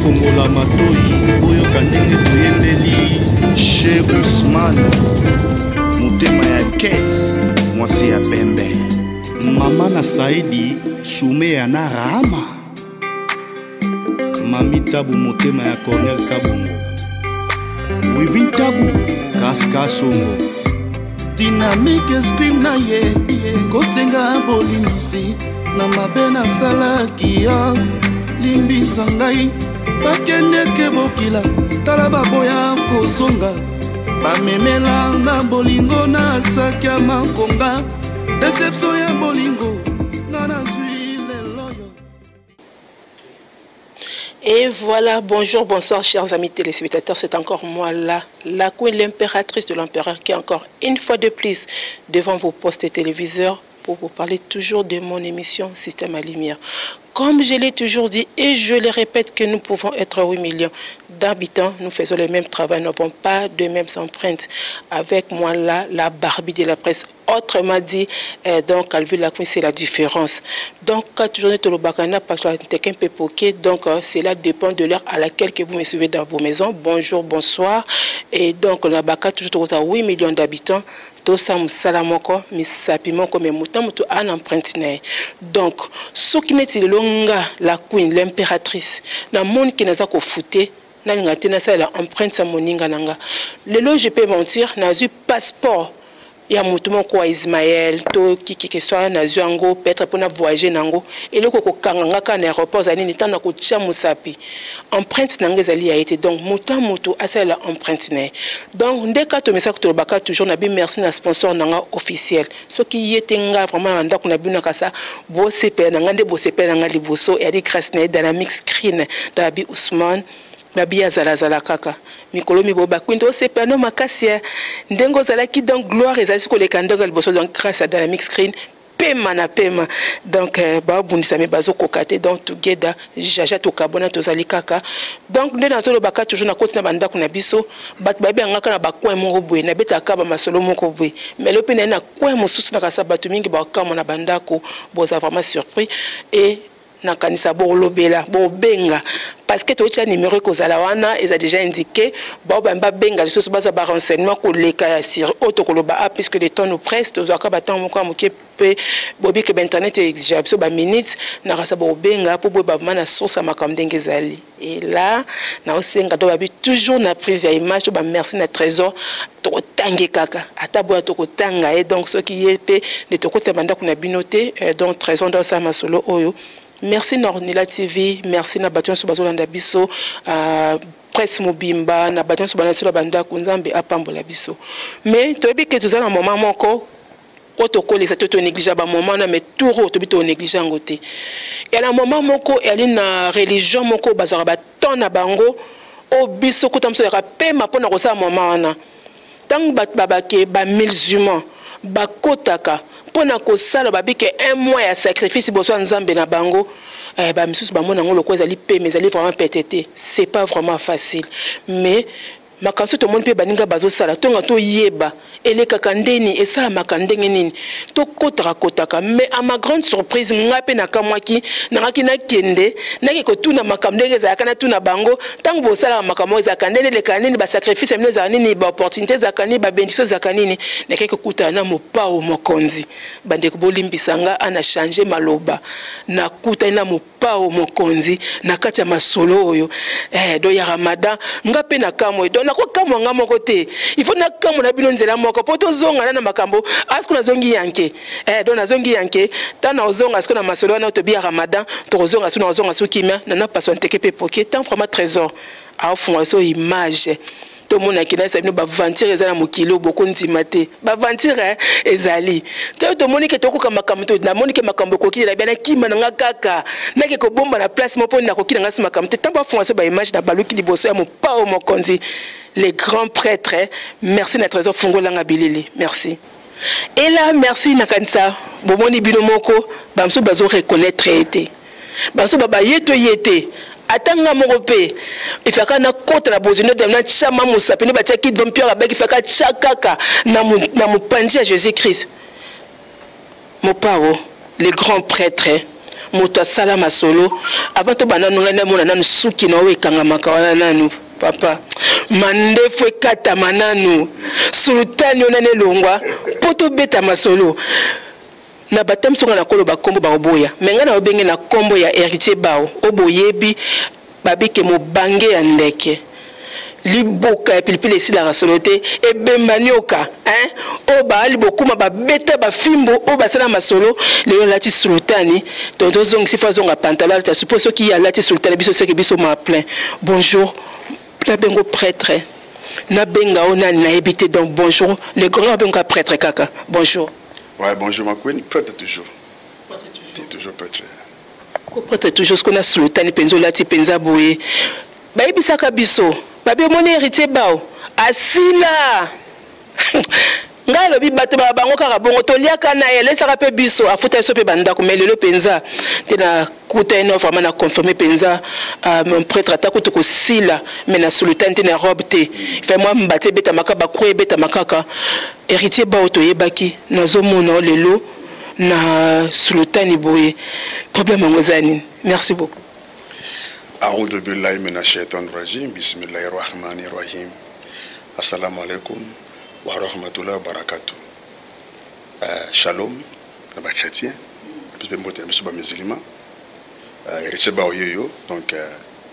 Bofongola matoi boyoka ndenge toyembeli Chez Ousmane, motema ya Kate, mwasi ya pembe, mama na Saidi, Sumeya na Rahama, Mami Tabu, motema ya Cornel Kabongo, Wivin Tabu, Kaska Songo. Dynamique esprit na ye kosenga bolimbisi na mabe nasalaki ya limbisa ngai. Bakendeke bokila tala baboya kozonga, bamemela na bolingo na saki ya makonga, deception ya bolingo nga nazwi lelo yo. Et voilà, bonjour, bonsoir chers amis téléspectateurs, c'est encore moi là, la queen, l'impératrice de l'empereur qui est encore une fois de plus devant vos postes téléviseurs pour vous parler toujours de mon émission Système à Lumière. Comme je l'ai toujours dit et je le répète que nous pouvons être 8 millions d'habitants, nous faisons le même travail, nous n'avons pas de mêmes empreintes. Avec moi là, la Barbie de la presse, autrement dit, donc Alvin Lacroix, c'est la différence. Donc, quand toujours tolobakana, parce que t'es un peu poqué, donc cela dépend de l'heure à laquelle que vous me suivez dans vos maisons. Bonjour, bonsoir. Et donc, la Baka, toujours à 8 millions d'habitants. Tosa mosala moko misapi moko me moto moto ana empreinte na ye. Donc soki neti lelo nga la queen, l'impératrice, namoni ke naza kofute, nalinga te nasalela empreinte ya moninga na nga. Lelo je peux mentir, nazwi passeport ya motu moko ya Ismaël to kiki ke soit, nazwi yango peut-être mpona voyager nango. Eloko kokanga nga kaka na aéroport ezali nini? Ntango na kotia mosapi, empreinte na nga ezali ya ye te. Donc moto ya moto asalela empreinte na ye. Donc nde ka tomesaka tolobaka toujours na bi merci na sponsor na nga officiel. Soki ye te, nga vraiment na ndako na bino kasa bosepela na nga nde bosepela na nga liboso eyali grâce na ye, Dynamic Screen da bi Ousmane. Babi azalazala kaka mikolo mibo bakwinda osepela no makasi ya ndenge ozalaki. Donc gloire ezali soki koleka ndenge ya liboso. Donc grâce à Dynamic Screen, pema na pema. Donc babundisa me bazokoka te. Donc together jaja tokabona tozali kaka. Donc nde nazolobaka toujours, nakoti na bandako na biso, bato bayebi yanga kaka na bacoin moko boye, nabetaka bamasolo moko boye, mais lelo mpe naye na coin mosusu, nakasa bato mingi bakamwa na bandako, boza vraiment surpris. Et nakanisa bolobela bobenga parce que totia numéro ekozala wana, eza déjà indiqué. Bao bambi babenga lisusu, bazwa barenseignement koleka ya sur oyo tokoloba. A puisque le temps nous presse, tozwaka batango moko ya moke mpe bobike bainternet exige biso baminute. Nakasa bobenga mpo boyeba vraiment na source ya makambo ndenge ezali. Et là naosenga to babi toujours na prise ya image to bamerci na Trésor, tokotange kaka ata boya tokotanga ye. Donc soki ye mpe nde tokota bandako na bino te. Donc Trésor nde osala masolo oyo. Merci na Ornella TV, merci na bato nyonso bazolanda biso, presse mobimba, na bato nyonso balanda biso na bandako. Nzambe apambola biso. Mais toyebi ke toza na moment moko oyo tokolesa to tonéglige bamoment na, mais tour oyo tobi tonéglige yango te. Ya na moment moko eyali na religion moko bazwaka batemps na bango oyo biso kuta moso yaka pema mpona kosala moment wana. Ntango bato babake bamusulman bakotaka mpona kosala babike un mois ya sacrifice liboso ya Nzambe na bango, bamisusu bamona yango lokola ezali pema, ezali vraiment pete te. C'est pas vraiment facile, mais makambo so tomoni mpe baninga bazosala, tonga toyeba elekaka ndeni, esalamaka ndenge nini, tokotaka kotaka. Mais à ma grande surprise, ngai mpe nakamwaki, nangaki nakende nake kotuna makambo ndenge ezalaka, natuna bango: ntango bosalaka makambo oyo, ezalaka ndeni, elekaka nini, basacrifice ya bino ezalaka nini, baopportunité ezalaka nini, babénédiction ezalaka nini? Nakeki kokutana na mopao mokonzi. Bandeko, bolimbisa nga ana change maloba. Nakutani na mopao mokonzi na kati ya masolo oyo do ya Ramadan. Nga mpe nakamwe, donc nakokamwa nga moko te, il faut nakamwa na bino nzela moko mpo tozongana na makambo. Asiko nazongi yanke, donc nazongi yanke ntango nazonga siko na masolo wana tobi ya Ramadan, tokozonga so, nazonga so kimia na napaswa nteke mpe poke. Tant vraiment Trésor aofunga so image, tomonaki nayesa bino baventure eza na mokili oyo, bokondima te, baventure ezali to tomoni ke tokoka makambo to namoni ke makambo ekoki na bia, nakima na nga kaka nake kobomba na place moko mpo nakoki na nga so makambo te. Ntango bafunga so baimage, na baluki liboso ya mopao mokonzi, les grands prêtres. Merci na Trésor, fungolanga bilili, merci. Et là merci, nakanisa bomoni bino moko, bamosusu bazoreconnaître ye te, bamosusu baba ye to ye te. Ata nga moko mpe efaka nakota na bozindo, natyama mosapi nde batiaki don Pierre abeki, faka tya kaka na mopanzi ya Jésus Christ, mopao le grand prêtre. Moto asala masolo. Avant tobanda nanu, ngai namona nanu suki na oyo ekangamaka wana nanu. Papa, mandefu ekatama nanu, sultani oyo nani elongwa mpo tobeta masolo. Na baptême songa na koloba kombo bakoboya, me ngai naobenge na kombo ya Héritier Bao oyo boyebi babike mobange ya ndeke liboka ya pilipili esilaka solo te, ebemba nioka, hein? Oyo baali bokuma babeta bafimbo oyo basala masolo. Lelo alati sultani, donc tozongisi fo azonga pantalon alata supo. Soki ye alati sultani, biso soki biso ma plein. Bonjour, nabengo prêtre, nabenga o nani nayebi te. Donc bonjour le grand, abengoka prêtre kaka. Bonjour. Ouais, bonjour ma queen, prêtre toujours. Prêtre toujours. Toujours prêtre. Ko prêtre toujours, ce qu'on a sultani penzo lati penza boye. Bayebisaka biso, babi omoni Héritier Bao asila. Ngai alobi bato ba bango kaka bongo, toliaka na ye, alesaka mpe biso, afuta biso mpe bandako. Mais lelo mpenza te na kuta ye no vraiment na confirme mpenza, mon prêtre ata kutu kosila, mais na sultani te, na robe te, fe mwa mbati ebetamaka, bakro ebetama kaka. Héritier Bao toyebaki, nazomona o lelo na sultani boye, problème yango eza nini? Merci beaucoup. A'udhu billahi minash shaitanir rajim, bismillahir rahmanir rahim, assalamu alaikum wa rahmatullahi wa barakatuh. Shalom na ba chrétien, biso mpe mbote na biso ba musulman. Héritier Bao yeyo, donc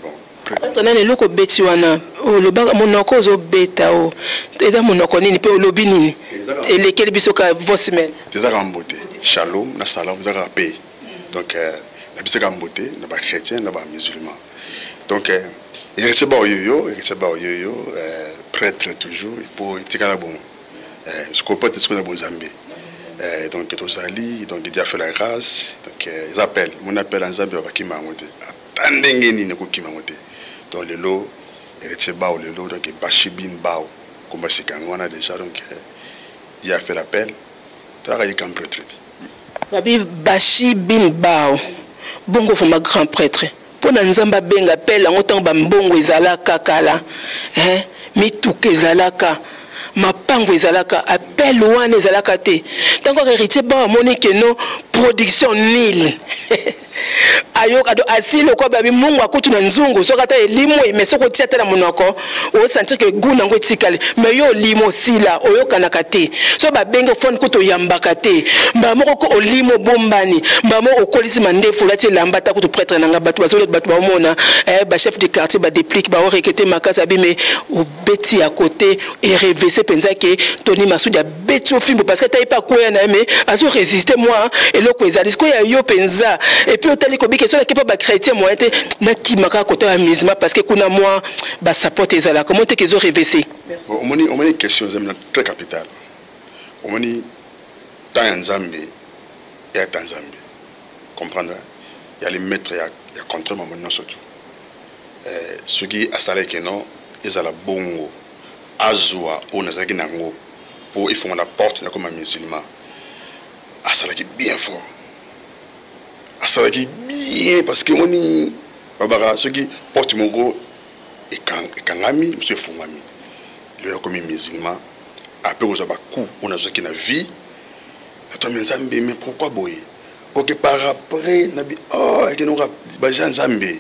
bon. Prêtre nani eloko obeti wana, olobaka monoko ozobeta o eza monoko nini mpe olobi nini elekeli biso ka vosmen? Ezaka mbote, shalom na salam, ezaka paix. Donc na biso ka mbote na ba chrétien na ba musulman. Donc Héritier Bao yeyo, Héritier Bao yeyo, prêtre toujours po etikala bongo. Sikoyo prêtre sikoyo na bonzambe. Donc tozali, donc Dieu a fait la grâce, donc ils appellent mon appel ya Nzambe, bakima yango te, ata ndenge nini ekokima yango te. Donc lelo Héritier Bao lelo, donc Bashibin Bao komba sika yango wana déjà. Donc Dieu a fait l'appel, talaka ye grand prêtre te. Babi Bashibin Bao bongo vraiment grand prêtre mpo na Nzambe abenga appel yango. Ntango bambongo ezalaka kala, hein? Mituka ezalaka, mapango ezalaka, appel wana ezalaka te. Ntango kaka Héritier Bao amoni keno production nile ayoka do asili lokola babi mungu akutu na nzungu, soki ata elimwe, mais soki otia ata na monoko, osentir ke goût nango etikali. Mais yo olimo osila, oyokanaka te. So babenge fone kutu oyambaka te. Mbala moko ko olimo obombani, mbala moko okolisi mandefu, olati elamba ata kutu. Prêtre nanga, bato bazoleta, bato baomona bachef de quartier badeplique baorekete makasi abi, mais obeti ya côté erevese mpenza ke Tony Masudi abeti yo fimbo, parce que ata ye mpe akwea na ye, mais azoresiste mwa eloko ezali sikoyo ya yo mpenza. Et puis otali kobika soki mpo bachrétien moyen te, nakima kaka kota ya musulman, parce que kuna mwa basapote ezalaka mo teke ezorevese. Omoni, question eza très capital. Omoni, temps ya Nzambe eya ta Nzambe, comprendre ya le maître ya contrôle mambo nyonso tu. Soki asalaki no ezala bongo, azwa oyo nazalaki nango mpo efongola porte nakoma musulman, asalaki bien fort, asalaki bien, parce que omoni babaka soki porte moko ekangami, mosusu efungwami. Lelo akomi musulman, ape kozwa bacoup oyo nazwaki na vie. Atomi Nzambe, mais pourquoi boye? Ok, par après nabi oh ekenoka baja Nzambe,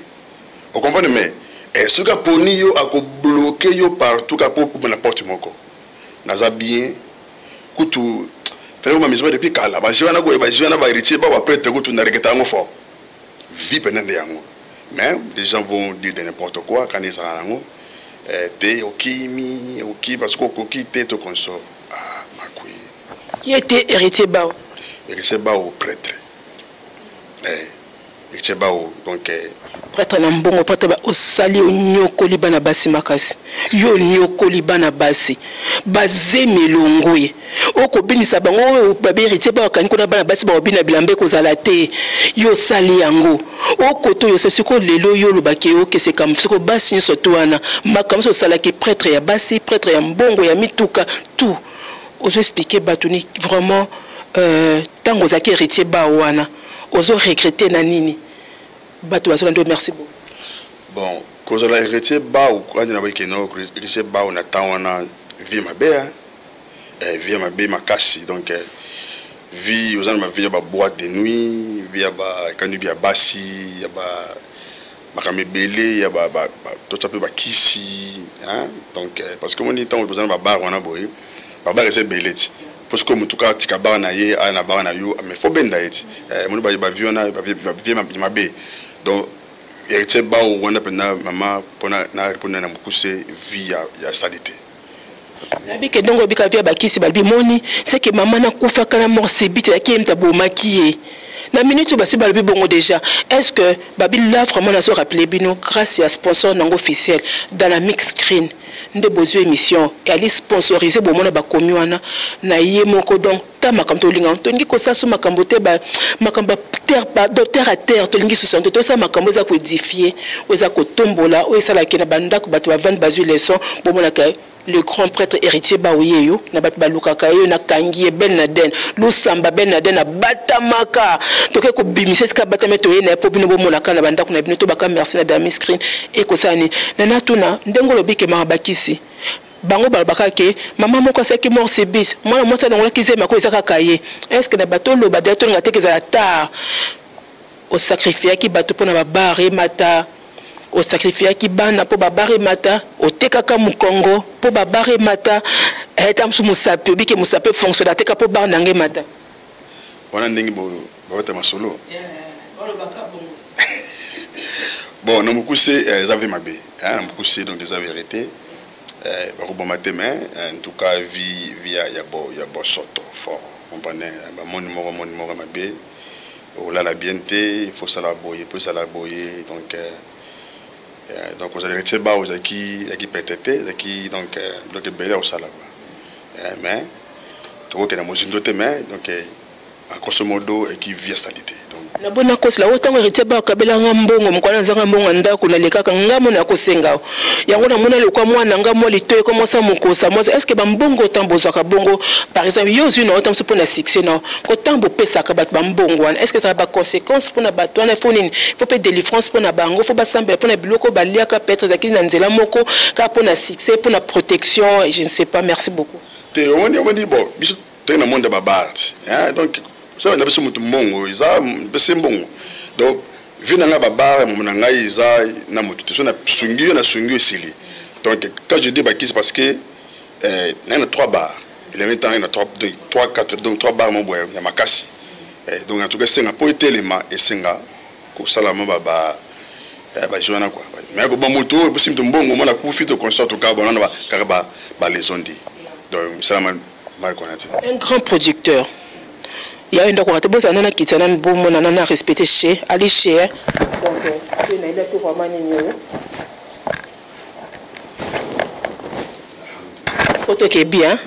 ocomprendre. Mais soki aponi yo, akobloke yo partout kaka po na porte moko. Naza bien kutu tala musulman depuis kala, baje wana boye, baje wana bahéritier ba baprêtre kutu na reketa yango fort vie pene nde yango. Mais les gens vont dire de n'importe quoi quand ezala yango te okimi oki parce que okoki te to consort. Ah, makui. Qui était Héritier Bao? Héritier Bao prêtre, Héritier Bao donc Prêtre na mbongo, prêtre ba osali onyokoli bana basi makasi. Yo onyokoli bana basi bazemi elongo ye okobinisa bango oyo babi Héritier Bao akangi kuna bana basi bakobina bilamba ekozala te. Yo osali yango okoto oyo sikoyo lelo yo olobaki okeseka sikoyo basi nyonso to wana makambo nyonso osalaki, prêtre ya basi, prêtre ya mbongo, ya mituka, tout ozo expliquer bato ni vraiment. Ntango ozalaki Héritier Bao wana, ozo regretter na nini? Bato bazolanda yo. Merci beaucoup. Bon, kozala Héritier Bao andi na bakeno Héritier Bao na temps wana, vie mabe, vie mabe makasi. Donc vie oza na bavie ya baboîte de nuit. vie ya ba ekani vie ya basi ya ba makambo ebele ya totya mpe bakisi, donc parce que omoni ntango toza na babar wana boye, babar eza ebele ti mpo sikoyo motu kaka tika bar na ye, aya na bar na yo, mais faut benda ye ti omoni bavie wana, bavie mabe. Donc Héritier Bao wana mpenza, mama, mpona na répondre na mokuse, vie ya sali te. Nayebi ke ndongo obika vie ya bakisi, balobi moni seke mama nakufaka na mort subite, yaki ye moto abomaki ye na minute oyo basi balobi bongo déjà. Est ce que babi là vraiment nazo rappeler bino grâce ya sponsor nango officiel dans la mix screen nde bozwi émission eyali sponsorisé, bomona bakomi wana na ye moko. Donc ta makambo tolinga, tolingi kosala so makambo te, makambo terre terre à terre, tolingi susu te. Tosala makambo eza koédifier, oyo eza kotombola, oyo esalaki na bandako bato bavandi bazwi leçon. Bomonaka le grand prêtre Héritier Baoye yo na bato balukaka ye, nakangi ye Ben Laden, lusamba Ben Laden abatamaka, toke kobimisa esika abatami, toye na ye mpo bino bomonaka na bandako na bino. Tobaka merci na dami screen. Ekosala nini na natuna ndenge olobi kemaka bakisi bango, balobaka ke mama moko asalaki mort subite, mwana mwasi alongolaki zemi, ako eza kaka ye. Est ce que na bato oloba deya tolinga teke ezala tard, osacrifiaki bato mpo na babar emata, osacrifiaki bana mpo babar emata, otekaka mokongo mpo babar emata, eta mosu mosapi obike mosapi efonctionne, ateka mpo bar nange emata? Wana ndenge babeta masolo. Bon, na mokuse eza ve mabe na mokuse, donc eza vérité, bakoboma te, mais en tout cas vie ya bosoto fort, comprenez, bamoni moko moni moko mabe, olala bien te, il faut sala boye po esala boye. Donc ozali Héritier Bao, ezalaki pete te, ezalaki donc biloko ebele ya kosala quoi, mais tokokende mozindo te, mais donc en grosso modo eki vie asali te. Donc naboni nakosela oyo ntango Héritier Bao akabelanga mbongo mokolo, nazanga mbongo ya ndako, nalekaka nga mona akosenga yango, namona lokwa mwana nga mwa litoyi komwasa mokosa mwasi. Est ce que bambongo ntango bozwaka bongo, par exemple yo ozwi na yo ntango mpo na succès na ko, ntango bopesaka bato bambongo wana, est ce que ezala baconséquence mpona bato wana? Faut nini? Faut mpe délivrance mpona bango, faut basambela mpona biloko baliaka, peut-être ezalaki na nzela moko kaka mpona succès, mpona protection, je ne sais pas. Merci beaucoup. Te, omoni, bon, biso toye na monde ya babar, donc so na biso motu mbongo eza pesi mbongo, donc vie na ngai babar momo na ngai eza na motu te. So nasungi yo, nasungi yo, esili. Donc quand je dis bakisi, parce que ngai na trois bars elenge ntango na 3, 3, 4, donc 3 bars mo boye ya makasi. Donc en tout cas esenga mpo etelema, esenga kosala mo baje wana quoi. Mais koba moto oyo epesi moto mbongo, omona kufi to consort, toka bonana kaka baleçon di, donc misala mal kona te. Un grand producteur ya ndako te, bozala nana kitisa nani, bomona nana respecte chez ali chez. Donc nayelaki vraiment nini oyo po toke bien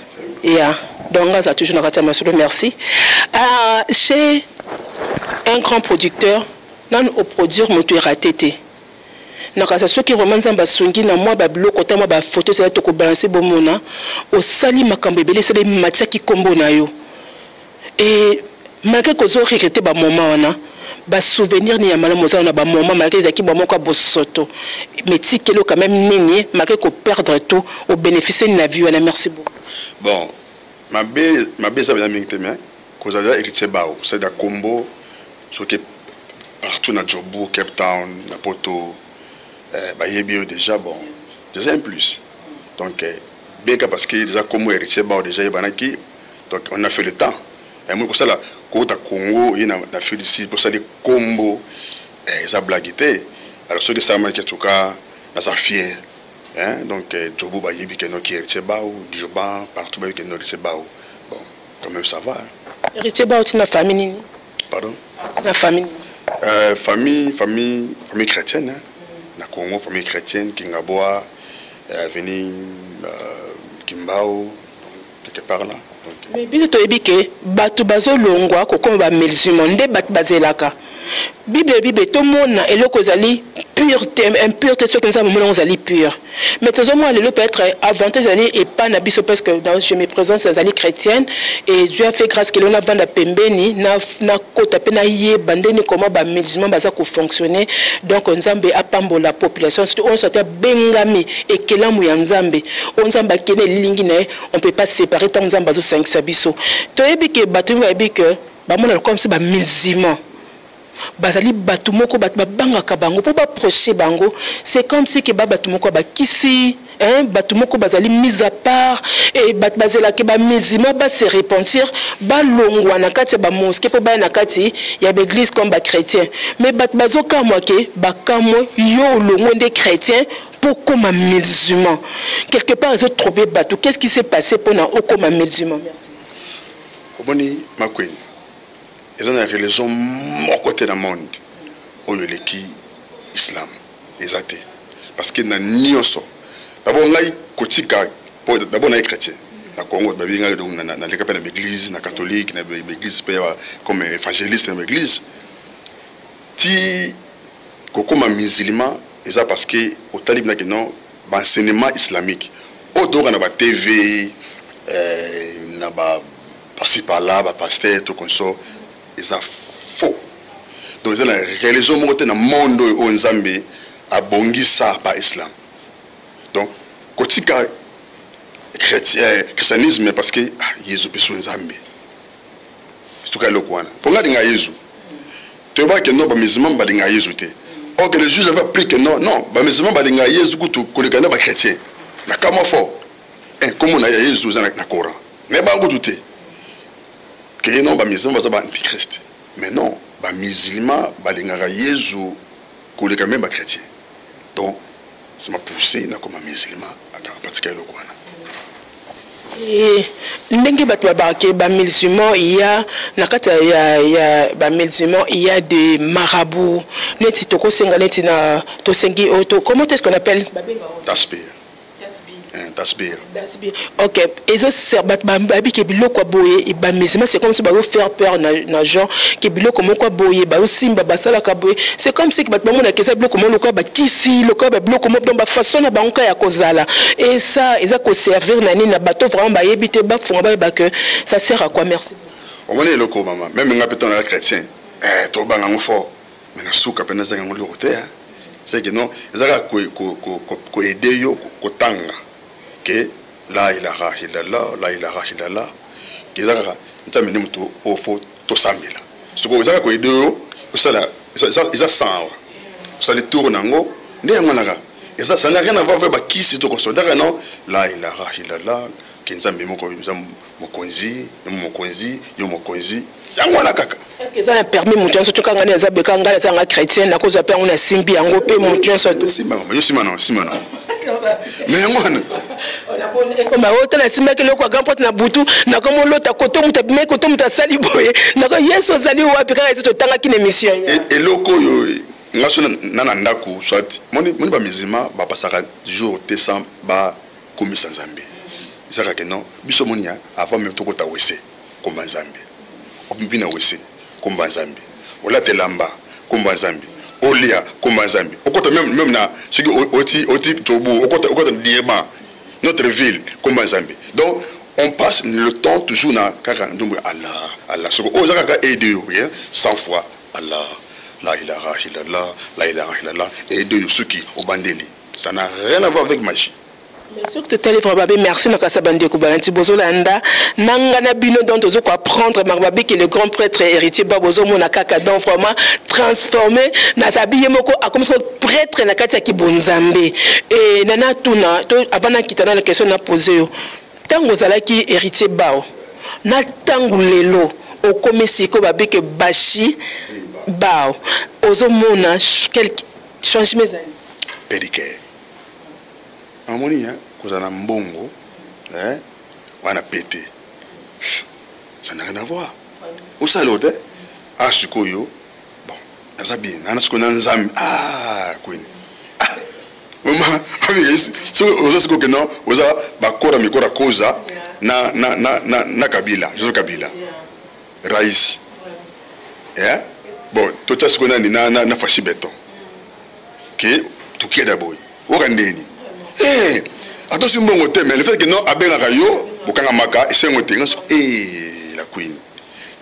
ya. Donc nga aza toujours na kati ya masolo. Merci. Chez un grand producteur, nanu oproduire moto erate te nakasa. Soki vraiment Nzambe asungi na mwa babiloko ta mwa bafoto ezali, tokobalanse, bomona osali makambo ebele, esali matiaki nkombo na yo. E malgré kozo regretter bamoment wana, basouvenir ni ya malamu oza na bamoment, malgré ezalaki mwa moko ya bosoto, mais tikeli quand même nini malgré koperdre tout, obénéficie na vie wana? Merci beaucoup. Bon, mabe mabe eza mpenza mingi te, mais kozala Héritier Bao, c'est-à-dire kombo soki partout na Joburg, Cape Town, na Poto, bayebi yo déjà. Bon, déjà un plus. Donc bien que parce que déjà kombo Héritier Bao déjà yebanaki, donc on a fait le temps moi kosala kouta Congo ye na Afrique du Sud, posali kombo eza blague te. Alors soki esalamaki, en tout cas naza fier, hein? Donc Joburg bayebi ke noki Héritier Bao, Durban, partout bayebi ke no Héritier Bao. Bon, quand même ça va, hein? Héritier Bao tina famille nini? Pardon? Tina famille nini? Famille chrétienne, hein? Na Congo, famille chrétienne, Kingabwa, avenue Kimbao, donc, quelque part là. Donc, mais biso toyebi ke bato bazolongwa kokoma bamusulman nde bato bazelaka Bible. Bible tomona eloko ezali pure te, impure te. Soki Nzambe omona ezali pure, mais tozomona lelo peut-être avantage ezali epai na biso, parce que je me présente, ezali chrétienne, et Dieu a fait grâce ke lelo navanda pembeni, nakota mpe nayeba ndeni comment bamusulman baza kofonctionner. Donc Nzambe apambola population, surtout oyo soki abengami ekelamu ya Nzambe, oyo Nzambe akende elilingi na ye, on peut pas séparer. Ntango Nzambe azosangisa biso, toyebi ke bato bayebi ke bamona lokola biso bamusulman. Bazali bato moko bato babangaka bango mpo baproche bango, c'est comme si ke ba bato moko ya bakisi, hein, bato moko bazali mise à part et bato bazelaka bamusulman ba se repentir, balongwa na kati ya bamosquée mpo baya na kati ya baeglise comme bachrétien. Mais bato bazokamwa ke bakamwe yo olongwe nde chrétien mpo okoma musulman. Quelque part ezotrouble bato. Qu'est-ce qui s'est passé mpona okoma musulman? Merci. Omoni Makwenya, eza na religion moko te na monde oyo eleki islam, eza te, parce que na nyonso d'abord ngai kotika po d'abord naye chrétien na Congo, babi ngai donc naleka mpe na baeglise, na catholique, na baeglise mpe comme évangéliste na baeglise, ti kokóma musulman eza parce que otali binaki non baenseignement islamique oyo toyoka na batv, na ba par-ci par-là, bapasteur to consort, eza faux. Donc eza na religion moko te na monde oyo oyo Nzambe abongisa pa islam. Donc kotika chrétien, christianisme, parce que ah, Yezu mpe so Nzambe soki eloko wana mpo ngai alinga Yezu, toyebaka ke non, bamusulman balinga Yezu te. Or que le juge avait appris que non, non, bamusulman balinga Yezu kutu koleka na bachrétien. Na kamwa fort, kombo na ya Yezu eza na Coran, mais bango kutu te ke non, bamusulman baza baantichrist. Mais non, bamusulman balingaka Yezu koleka même bachrétien. Donc ça m'a poussé nakoma musulman apatika eloko wana. Ndenge bato babaka ke bamusulman ya na kati ya bamusulman, il y a des marabouts, neti tokosenga neti na tosengi oyo to, comment est-ce qu'on appelle? Tasbih. Tasbih. Ok, ezoser bato bayebi ke biloko ya boye bamusulman, c'est comme si bazo faire peur na genre ke biloko moko ya boye bazosimba, basalaka boye. C'est comme si bato bamonaka eza biloko moko lokola bakisi, lokola babiloko moko, donc bafaçon na bango kaka ya kozala. Et ça eza koservir na nini na bato vraiment bayebi te, bafunga bayeba que ça sert à quoi? Merci. Omoni eloko mama, même nga mpe ntango naza chrétien, tobanga yango fort, mais na suka mpe nazanga yango eloko te. C'est que non, eza kaka koaider yo kotanga ke la ilaha illallah, la ilaha illallah, ke eza kaka Nzambe nde moto oyo fo tosambela. Sikoyo eza kaka koaider yo osala, eza 100 awa osali tour nango nde yango wana kaka. Eza, ça n'a rien à voir avec bakisi to kosodaka. Non, la ilaha illallah, ke Nzambe moko eza mokonzi, yo mokonzi, yo mokonzi, yango wana kaka. Est-ce que eza na permis moto nyonso toka? Ngai naza beka, ngai nazanga chrétien, nakozwa mpe yango, nasimbi yango mpe moto nyonso? Simba mama, yo nsima na nsima na, mais yango wana. Ekoma oyo te, nasimbaki eloko ya grand porte na butu, nakomolota koto moto abimaki, koto moto asali boye, nako Yesu ozali wapi? Kaka ete totangaki na émission. Eloko oyo nga so na ndako, soit moni bamusulman bapasaka jour te sans bakomisa Nzambe. Eza kaka non, biso moni ya avant même tokota wese, komba Nzambe, obimbi na wese, komba Nzambe, olata elamba, komba Nzambe, olia, komba Nzambe, okota même na soki oti tobu, okota Durban, notre ville, komba Nzambe. Donc on passe le temps toujours na kaka ndombo ya Allah, Allah. Soko oyo eza kaka aide yo rien, 100 fois Allah, la ilaha illallah, la ilaha illallah, aide yo soki obandeli. Ça n'a rien à voir avec magie. Soki totali vraiment babe, merci na kasa bandeko balandi bozolanda na nga na bino. Donc tozo koapprendre makambo babiki le grand prêtre Héritier ba bozomona kaka. Donc vraiment transformé nazabi ye moko akomi soko prêtre na kati ya kibonzambe. E nana tuna to avant nakita na question na pose yo, ntango ozalaki Héritier Bao na ntango lelo okomi sikoyo babike Bashi Bao, ozomona quelque changement ezali? Pédicare namoni kozala na mbongo wana pete, ça n'a rien à voir. Osala te ah, sikoyo bon, naza bien nana sikoyo na Nzambe. Ah kwini, ah mama, soki oza sikoyo ke non, oza bakora mikora koza na Kabila, Joseph Kabila rais, yeah? Bon, totya sikoyo nani na Fashi Beton ke tokeda boye, oyoka ndeni atosi mbongo te, mais le fait que non, abengaka yo, bokangamaka esengo te. Nga siko la queen,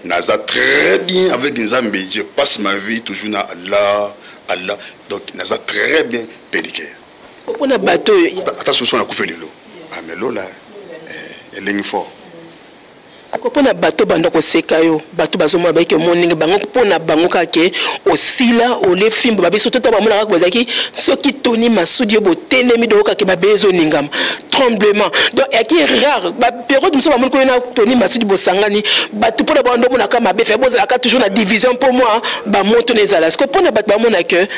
naza très bien avec Nzambe. Je passe ma vie toujours na Allah, Allah. Donc naza très bien pédicare. Mpona bato oyo ata soso nakufi lelo, ah, mais lola elengi fort. Siko mpo na bato banda koseka yo, bato bazomona bayeke omoni ndenge bango mpo na bango kaka ke osila ole fimbo babiso to bamonaka kaka bazalaki soki Tony Masudi yo botelemi doko kaka mabe ezoningama tremblement. Donc eyaki rare ba période mosusu bamoni koyo na Tony Masudi bosangani bato mpo na bango nde omonaka mabe fe bozalaka toujours na division mpo mwa bamoto na ezala. Siko mpo na bato bamona ke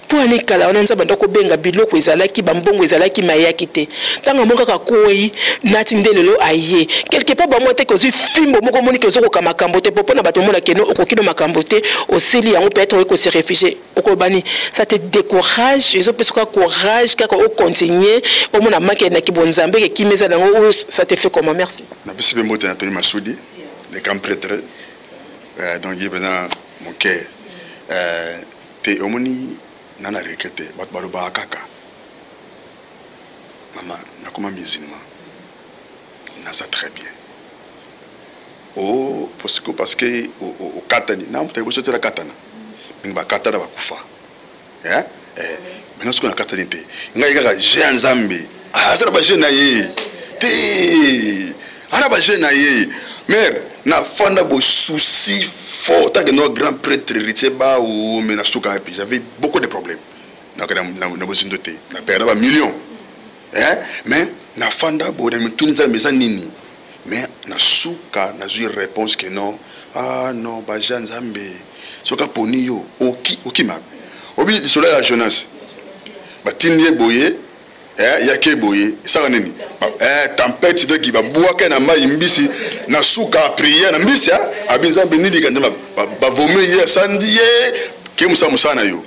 mpo ani kala wana Nzambe anda kobenga biloko ezalaki bambongo ezalaki mayaki te, ntango amoni kaka kwei nati nde lelo aye quelque part bamona te kozwi fimbo moko omoni ke ozokoka makambo te, mpo na bato omona keno okoki no makambo te, osili yango peut-être okoki kose réfugier. Okoloba nini? Ça te décourage, ezopesa kaka courage kaka ocontinue omona manque na kibonzambe ke kimia eza nango, ça te fait comment? Merci. Napesi mpe mbote na Tony Masudi, le grand prêtre, donc ye mpena mon cœur. Te omoni nga na regrette bato balobaka kaka mama nakoma musulman naza très bien o posiko parce que okatani na moto liboso te nakatana mingi bakatana bakufa eh eh maintenant soki nakatani te ngai kaka je ya Nzambe aza na baje na ye te ana baje na ye mare nafanda bosusi fort tant que no grand prêtre héritier bao mais na suka epi j'avais beaucoup de problèmes na bozindo te na perdre ba millions eh mais nafanda boye na mituni Nzambe eza nini, mais na suka nazwi réponse que non, ah non, baja Nzambe soki aponi yo oki okima obi lisolo ya Jonas batindi ye boye yake boye esaka nini tempête doki babwaka na mai mbisi na suka prière na mbisi abi Nzambe nini ka nzambe bavome ye asandi ye ke mosala mosala na yo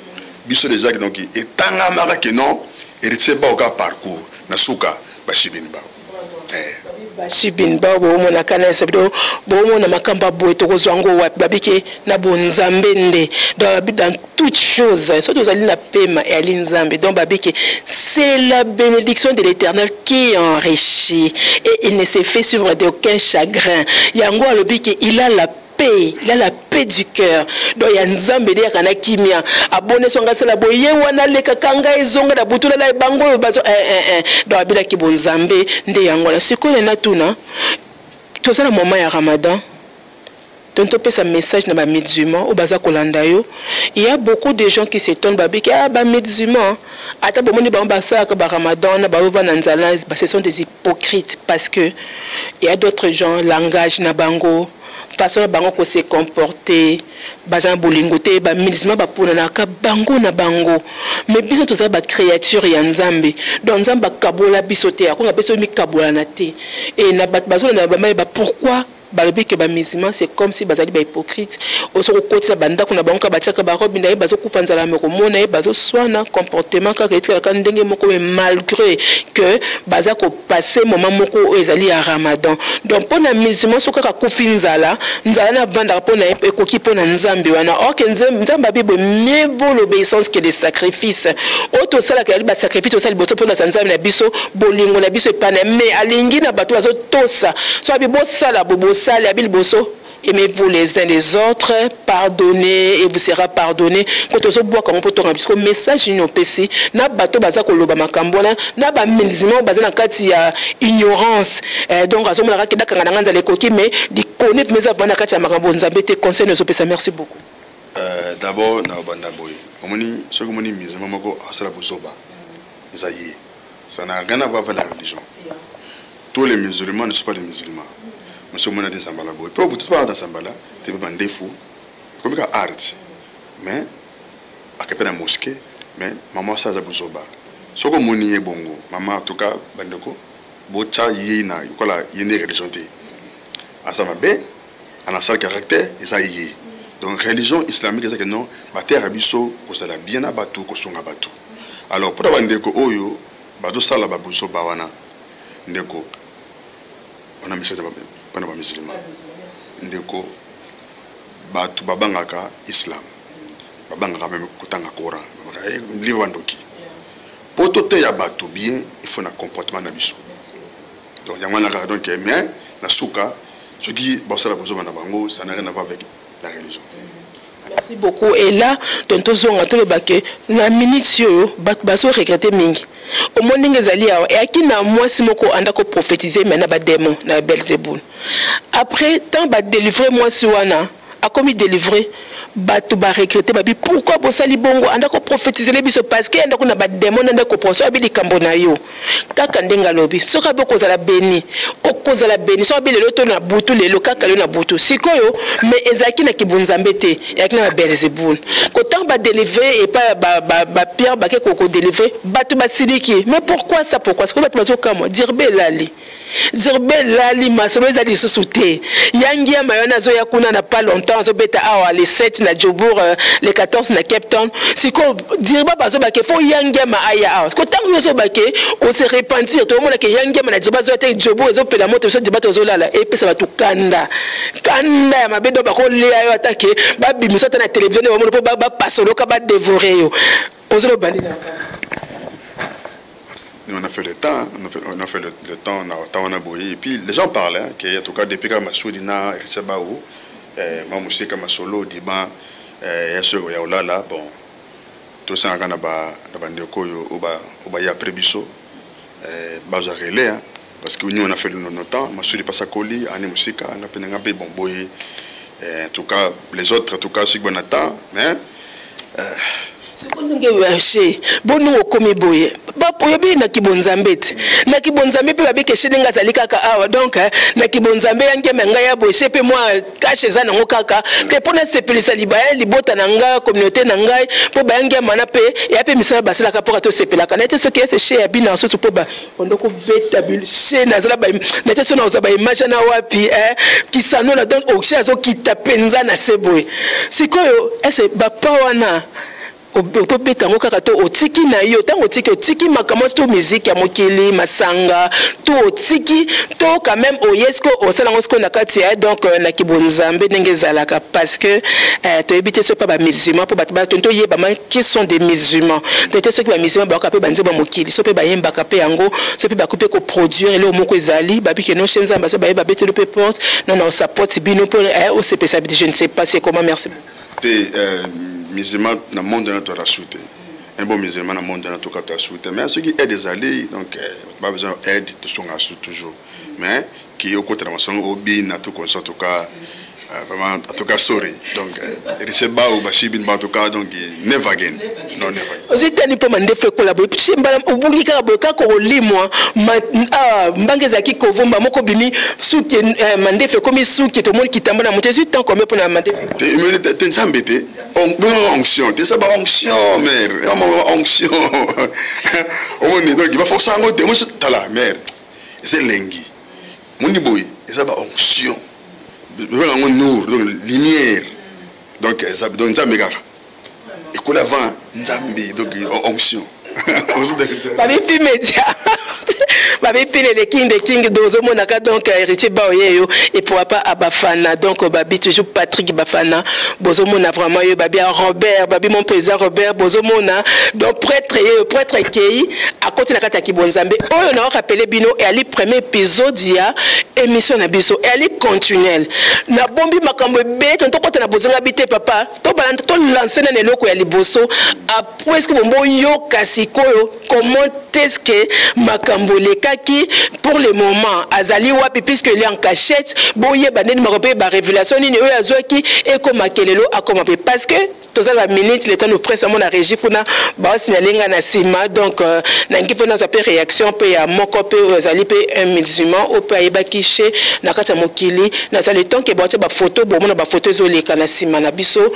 biso déjà. Donc etangamaka ke non, héritier bao kaka parcours na suka bashibini bao. Bashibini bao bomonaka na ese bomona makambo ya boye tokozwa yango wapi? Babike na bonzambe nde. Donc dans toute chose soki tozali na pema eyali Nzambe. Donc babike c'est la bénédiction de l'Éternel qui enrichit et il ne se fait suivre d'aucun chagrin. Yango alobi ke il a la paix, il a la paix du cœur. Donc ya Nzambe nde yaka na kimia abone so nga asala boye ye wana alekaka ngai ezonga na butu lala bango oyo bazo donc abilaki bonzambe nde yango wana. Sikoyo natuna, toza na moment ya Ramadan, donc topesa message na bamusulman oyo baza kolanda yo. Il y a beaucoup de gens qui s'étonnent, babiki ah bamusulman ata bomoni bango basalaka baramadan na baoyo na nzala, ce sont des hypocrites, parce que il y a d'autres gens, langage na bango, façon na bango kose comporter, baza na bolingo te. Bamusulman baponanaka bango na bango, mais biso toza bacréature ya Nzambe. Donc Nzambe akabola biso te, akonga biso mikabolana te. E na bato bazolanda bamayeba pourquoi balobi ke bamusulman c'est comme si bazali bahypocrite. Oso kokotisa bandako na bango kaka batiaka barobe na ye, bazokufa nzala me komona ye bazoswana, comportement kaka etikalaka ndenge moko, mais malgré que baza kopasser moment moko oyo ezali ya Ramadan. Donc mpo na musulman so kaka akufi nzala, nzala na avandaka mpo na ye ekoki mpo na Nzambe wana. Or ke Nzambe abi boye: mieux vaut l'obéissance que le sacrifice. Oyo tosalaka yali basacrifice, tosala liboso mpo na Nzambe na biso, bolingo na biso epai na mais alingi na bato bazotosa. So abi bosala bo bosali abi liboso aimez-vous les uns les autres, pardonnez et vous sera pardonné. Ko tozobwaka ngo mpo tonga biso message nini opesi na bato baza koloba makambo wana na bamusulman baza na kati ya ignorance? Donc azomona kaka dakanga na nga nzala ekoki, mais likoni mpe eza na kati ya makambo Nzambe te. Conseil nini ozopesa? Merci beaucoup. D'abord na obanda boye, omoni soki omoni musulman moko asala bozoba, eza ye, ça n'a rien à voir avec la religion. Tous les musulmans ne sont pas des musulmans. Mosi omoni ati nsambala boye mpe obutu mpe ata nsambala te mpe bandefu ekomi kaka art, mais ake mpe na mosquée, mais mama asala aza bozoba. Soki omoni ye bongo mama, en tout cas bandeko botya ye na lokola ye nde religion te. Aza mabe, ana sale caractère, eza ye. Donc religion islamique ezaki non, bateyaka biso kozala bien na bato, kosunga bato. Alors mpona bandeko oyo bazosala babuzoba wana, ndeko wana message mpona bamusulman, ndeko bato babangaka islam, babangaka même kotanga Coran, livre bandoki. Mpo toteya bato bien, il faut na comportement na biso. Donc yango wana kaka. Donc mais na suka soki basala bozoba na bango, ça n'a rien à voir avec la religion. Merci beaucoup. Et là, tonton Zonga, toloba ke na minute oyo bato bazo regretter mingi. Omoni ndenge ezali awa, eyaki na mwasi moko anda ko prophétiser mais na ba démon na Belzebul. Après tant ba délivrer mwasi wana, akomi délivrer, bato ba regretter, babi pourquoi bosali bongo, anda ko prophétiser le biso parce que anda ko na ba démon, anda ko penser abi likambo na yo. Kaka ndenge alobi, soki abi okozala béni, okozala béni, soki abi lelo to na butu lelo, kaka lelo na butu. Sikoyo, mais ezalaki na kibunzambe te, ezalaki na ba Belzebul. Kotango ba délivrer et pas ba Pierre bake ko ko délivrer, bato basiliki. Mais pourquoi ça, pourquoi? Sikoyo bato bazokamwa, Dirbe elali. Dirbe elali, masolo ezali lisusu te. Yangi ya mayona azoya kuna na pas longtemps, azobeta awa le 7 na Joburg, le 14 na Cape Town. Sikoyo Dirba bazobake fo yangi ya ma aya awa. Kotango nyonso bake on se repentir, tokomona ke yangi ya ma na Dirba azoya te, Joburg ezopela moto, biso Dirba tozolala, epesa bato kanda. Kanda ya mabe do bakolia yo ata ke babimisa ata na télévision nde bamona mpo bapasoloka, badévorer yo. Ozoloba nini? Nous, on a fait le temps, on a fait le temps, on a temps, on a boyé. Et puis les gens parlent, hein, que, en tout cas, depuis que Massoudi na Héritier Bao, moi, Moussika Masolo, Diban, ya soki ya olala, bon, tosangaka na bandeko oyo oyo baya après biso, bazwa relais, hein, parce que nous, on a fait nos temps. Massoudi Pasakoli, Anne Moussika, nga pe nga pe, bon, boye, en tout cas, les autres, en tout cas, soki bona temps, mais Siko ndenge oyashe boni okomi boye, oyebi na kibonzambe te, na kibonzambe mpe babiki eshe ndenge azali kaka awa. Donc na kibonzambe ya ngeme ngai ya boye, eshe mpe mwa kashe eza nango kaka te mpo nasepelisa libaya libota na ngai, communauté na ngai, mpo baya ngema na mpe eya mpe misala basalaka mpoka tosepelaka na ete soki ete she ya bino susu mpo ondo kobeta she nazala na te so nakozwa baimage na wapi kisano na. Donc oshe azokita mpenza na se boye. Sikoyo ese bapa wana okobeta yango kaka to otiki na yo, ntango otiki, otiki makambo to miziki ya mokili, masanga to otiki to quand même oye siko osala yango sikoyo na kati ya donc na kibonzambe ndenge ezalaka, parce que toyebi te soki mpa bamusulman, mpo bato bato toyebama qui sont des musulmans to te. Soki bamusulman bayoka mpe banzembo ya mokili, so mpe bayembaka mpe yango, so mpe bakoki mpe koproduire eloko moko ezali babike no chez Nzambe, so bayeba betelo mpe porte non na osapporte bino mpo osepesa, je ne sais pas c'est comment. Merci. Te, musulman na monde wana toza su te. Un bon musulman na monde wana toka toza su te, mais soki aide ezali, donc ba besoin aide, tosonga su toujours, mais ki okota na masongo obina tout comme ça, en tout cas, vraiment, en tout cas, sorry. Donc Richard Bao Bashibin, en tout cas, donc never again, non, never again. Ozwi tani mpo mandefu ekola boye, si mbala obungi kaka boye, kaka kolimwa mbanga ezalaki kovumba moko bimi suki, mandefu ekomi suki, tomoni kitamba na moto. Ezwi temps combien mpona mandefu? Te, Nzambe te, onction te, eza ba onction, mare, onction omoni. Donc baforce yango te. Mosi tala, mare, eza elengi moni boye, eza ba onction, benga yango nour, donc lumière, donc eza donc Nzambe kaka ekola avant Nzambe, donc onction. Babipi média, babipi le king de king dozomonaka. Donc Héritier Baoye yo et pourquoi pas Abafana, donc babi toujours Patrick Bafana, bozomona vraiment yo, babi Robert, babi mon président Robert, bozomona. Donc prêtre ye, prêtre ekei akoti na kati ya kibonzambe oyo na rappeler bino eyali premier épisode ya émission na biso, eyali continuel. Nabombi makambo ebele, tokota na bozonga bi te papa, tobala tolance nani eloko ya liboso. Après ce que bombo yoka sikoyo, comment est-ce que makambo elekaki? Pour le moment azali wapi, puisque il est en cachette? Boyeba ndeni mako mpe barévélation nini oyo azwaki ekoma kelelo akoma mpe, parce que toza baminute, le temps nous presse. Amona régie mpona baosignale nga na nsima. Donc nangi mpe nazwa mpe réaction mpe ya moko mpe oyo azali mpe un musulman oyo mpe ayebaki che na kati ya mokili. Nazali temps ke baotia bafoto, bomona bafoto ezoleka na nsima na biso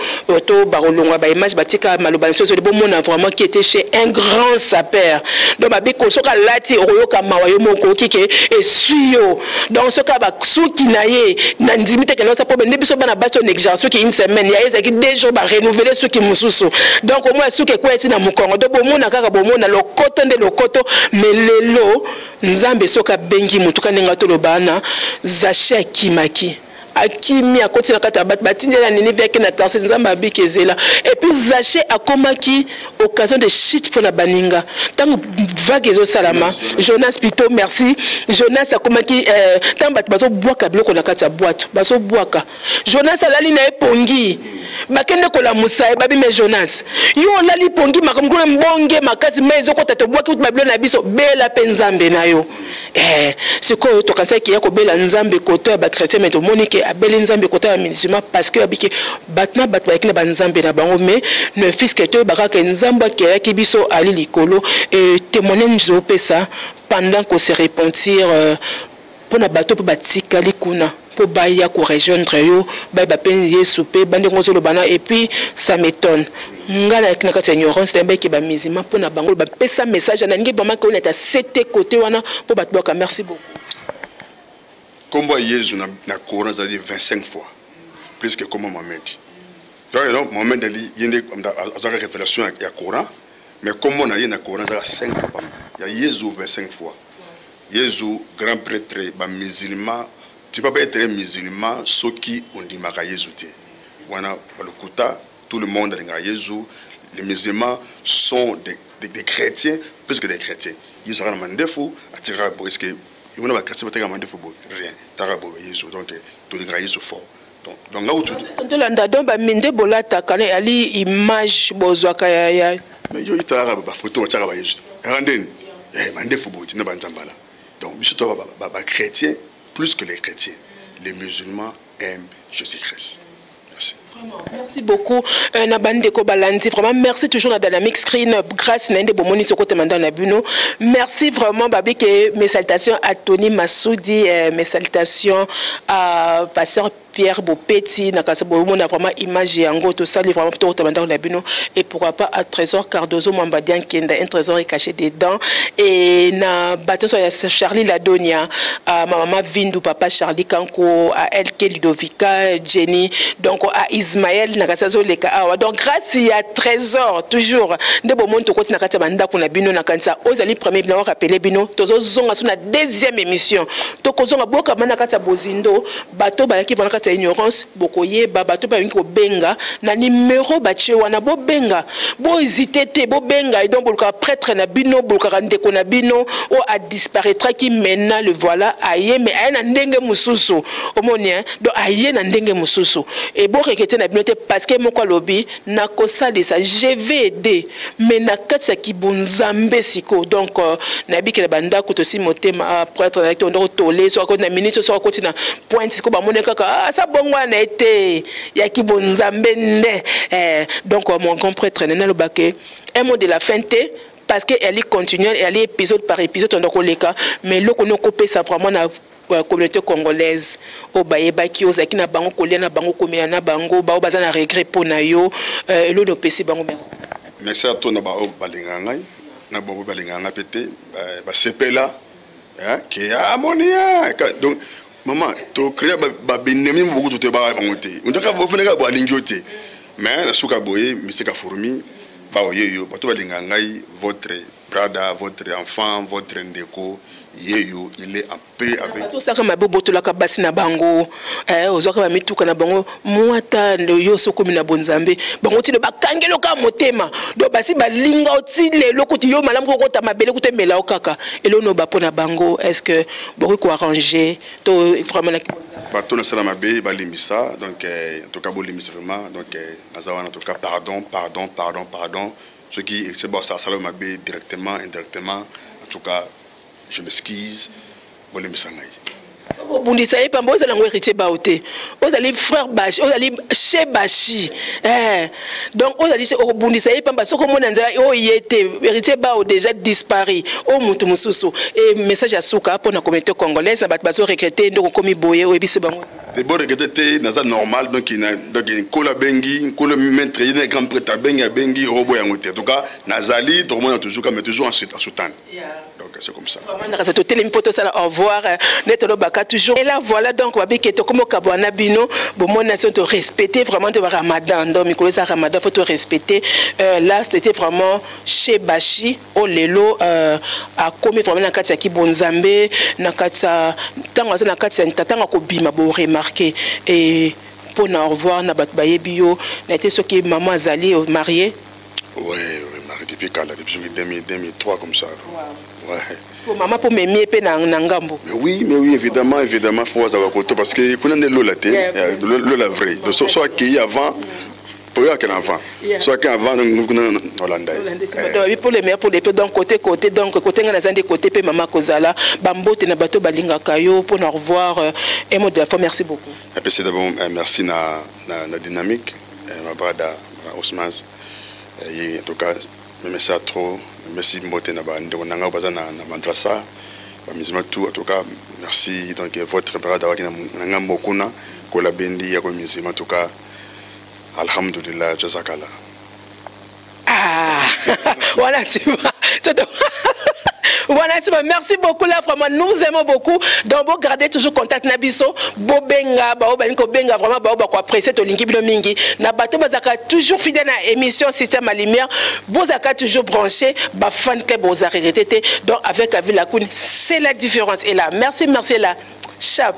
to bakolongwa baimage, batika maloba na biso ezoli. Bomona vraiment qui était chez un grand sapeur. Donc babiko soki alati, okoyoka mawa yo moko, okoki ke esui yo. Donc soki basuki na ye, na ndimi te kende osa mpo nde biso bana basi onégligence suki une semaine, ya ye ezalaki 2 jours barenouveler suki mosusu. Donc omona suki ekwea ti na mokongo. Donc bomona kaka, bomona lokoto nde lokoto. Mais lelo Nzambe soki abengi motu ka ndenge atoloba wana, Zache akimaki, akimi, akoti na kati ya bato batindela nini viaki na Tarsis. Nzambe abiki ezela. Et puis Zache akomaki occasion de chute mpona baninga ntango vague ezosalama. Jonas plutôt, merci. Jonas akomaki ntango bato bazobwaka biloko na kati ya bwato, bazobwaka, Jonas alali na ye pongi. Bakende kolamusa ye, babi: "Me Jonas, yo olali pongi makambo kuna, mbonge makasi, mai ezokota, tobwaki kutu babilo na biso, bela mpe Nzambe na yo." Sikoyo tokanisaki ya kobela Nzambe koto ya bachrétien, mais tomoni ke abeli Nzambe koto ya musulman, parce que abiki bato na bato bayaki na banzambe na bango. Mais ne fût-ce que toyeba kaka Nzambe akeyaki biso ali likolo. E témoignage ozopesa pendant ko se repentir mpona bato mpe batikali kuna mpo baya korejoindre yo, bayeba mpe Yesu mpe bandenge ozoloba na. Et puis ça m'étonne, ngai nayaki na kati ya ignorance, nayebaki bamusulman mpo na bango bapesa message. Nalingi vraiment ke oneta sete kote wana mpo bato baka. Merci beaucoup. Nkombo ya Yesu na Coran ezali 25 fois plus que nkombo Mohamed. Donc Mohamed ali ye nde azwaka révélation ya Coran, mais nkombo na ye na Coran ezalaka 5 fois pamba, ya Yesu 25 fois. Yesu grand prêtre bamusulman. Tu peux pas être un musulman soki ondimaka Yesu te, wana balokuta. Tout le monde alingaka Yesu. Les musulmans sont des chrétiens plus que des chrétiens. Yesu azalaka na mandefu, atikaka boye. Est-ce que yomona bachrétien batekaka mandefu boye? Rien, taka boye Yesu. Donc tolingaka Yesu fort. Donc nga kutu Tolanda. Donc baminde bolataka na ali image bozwaka ya Mais yo italaka bafoto batiaka bayesu, aka ndeni mandefu boye tina banzambala. Donc biso to bachrétien plus que les chrétiens. Les musulmans aiment Jésus-Christ. Merci. Vraiment, merci beaucoup na bandeko balandi. Vraiment merci toujours na Dynamic Screen, grâce na nde bomoni sokotema na bino. Merci vraiment. Babi ke mes salutations à Tony Massoudi, mes salutations à pasteur Pierre Bopeti na kasi bomona vraiment image yango tosali vraiment tokotema ndako na bino. Et pourquoi pas à Trésor Cardozo Mwamba Diankenda, un trésor est caché dedans. Et na bato so ya Charlie Ladonia, à ma maman Vindu, papa Charlie Kanko, à LK Ludovika Jenny, donc à Ismaël na kasi azoleka awa. Donc grâce ya Trésor toujours nde bomoni tokoti na kati ya bandako na bino. Na kanisa oyo ezali premier bino, rappeler bino, tozozonga so na deuxième émission, tokozonga bokama na kati ya bozindo. Bato bayaki wana kati ya ignorance, bokoyeba. Bato balingi kobenga na numero batie wana, bobenga, bohésite te, bobenga. Donc bolukaka prêtre na bino, bolukaka ndeko na bino oyo adisparaîtraki. Maintenant le voilà, aye, mais aye na ndenge mosusu. Omoni, donc aye na ndenge mosusu e boregretter na bino te, parce que moko alobi nakosalisa, je vais aider, mais na kati ya kibonzambe sikoyo. Donc nayebikela bandako tosi motema prêtre nayaki ndoko tole so akoti na minute, so akoti na pointe sikoyo, bamoni kaka asa bongo wana ye te ya kibonzambe nde. Donc mon grand prêtre nene alobake un mot de la fin te, parce que elle continue, elle épisode par épisode tondo koleka. Mais eloko nini okopesa vraiment na communauté congolaise oyo bayebaki ozalaki na bango, kolia na bango, komela na bango, bao baza na regret mpo na yo, eloko opesi bango? Merci. Merci à to na baoyo balingaka ngai, na bango balingaka ngai mpe te, basepela ke amoni. Donc mama, tocréa babenemi bokutu te, baka bango te, ondaka bofanaka bo alingi yo te. Mais na suka boye, misika fourmi baoye yo, bato balingaka ngai, votre brother, votre enfant, votre ndeko yeyo, il est en paix avec. Bato osaka mabe, obotolaka basi na bango, ozwaka bamituka na bango, mwata yo sokomi na bonzambe, bango tino bakangeli kaka motema. Donc basi balinga oti lelo kuti yo malamu kokota mabele kuta emela yo kaka eloko ba mpo na bango. Est ce que bokoki koarranger to vraiment na bonzambe? Bato nasala mabe, balimbisa. Donc en tout cas bolimbisa vraiment. Donc naza wana, en tout cas pardon, pardon, pardon, pardon. Soki c'est bon, ça asala mabe directement, indirectement, en tout cas je m'excuse, bolimbisa ngai. Obundisa ye pamba, ozala yango héritier bao te, ozali frère Bashi, ozali chez Bashi. Donc ozali okobundisa ye pamba soki omona nzela oyo ye te. Héritier bao déjà disparu, oyo motu mosusu. E message ya suka mpona communauté congolaise na bato bazoregretter ndoko okomi boye, oyebisi bango? Te, boregretter te, naza normal. Donc nkolo abengi, nkolo maître ye na grand prêtre abengi, abengi okoboya yango te. En tout cas nazali, tokomona toujours, mais toujours en soutane. Donc c'est comme ça. Vraiment nakasa totelemi mpo tosala au revoir nde tolobaka toujours. Et là voilà, donc babike tokomi okabwana na bino. Bomoni so torespecte vraiment te baramadan. Donc mikolo eza ramadan, faut torespecte. Là c'était vraiment chez Bashi oyo lelo akomi vraiment na kati ya kibonzambe, na kati ya ntango aza na kati ya ntango akobima, boremarquer. Et mpo na au revoir na bato bayebi yo na ete soki mama azali marié? Ouais, marié depuis kala, depuis 2000, 2003 comme ça. Wow. Ouais. Po mama mpo memi ye mpe na ngambo. Mais oui, évidemment, évidemment, faut azala koto parce que kuna nde lola te, lola vrai. Donc so akei avant. Po yo akende avant. So ake avant, nolanda ye. Pour le meilleur, pour le pire. Donc côté côté, donc côté nga naza nde côté mpe mama kozala bambote na bato balingaka yo mpona revoir. Un mot de la fin, merci beaucoup. Napesi d'abord merci na Dynamique, ma brada Osmaz ye. En tout cas, merci à trop. Merci, mbote na bandeko na ngai baza na madrasa, bamusulman tout. En tout cas, merci. Donc votre brada waki na ngambo kuna kola bendi ya ko musulman. En tout cas, alhamdulillah, jazakala. Ah, voilà, c'est voilà, merci beaucoup là, vraiment, nous aimons beaucoup. Donc, bon, gardez toujours contact na biso. Bobenga, ba ba benga vraiment, ba ba ko apprécier tolingi bino mingi. Na bato bazaka toujours fidèle à émission Système à lumière. Bozaka toujours branché, ba fan club boza regretter. Donc avec Avi Lakoun, c'est la différence. Et là, merci, merci là. Chap.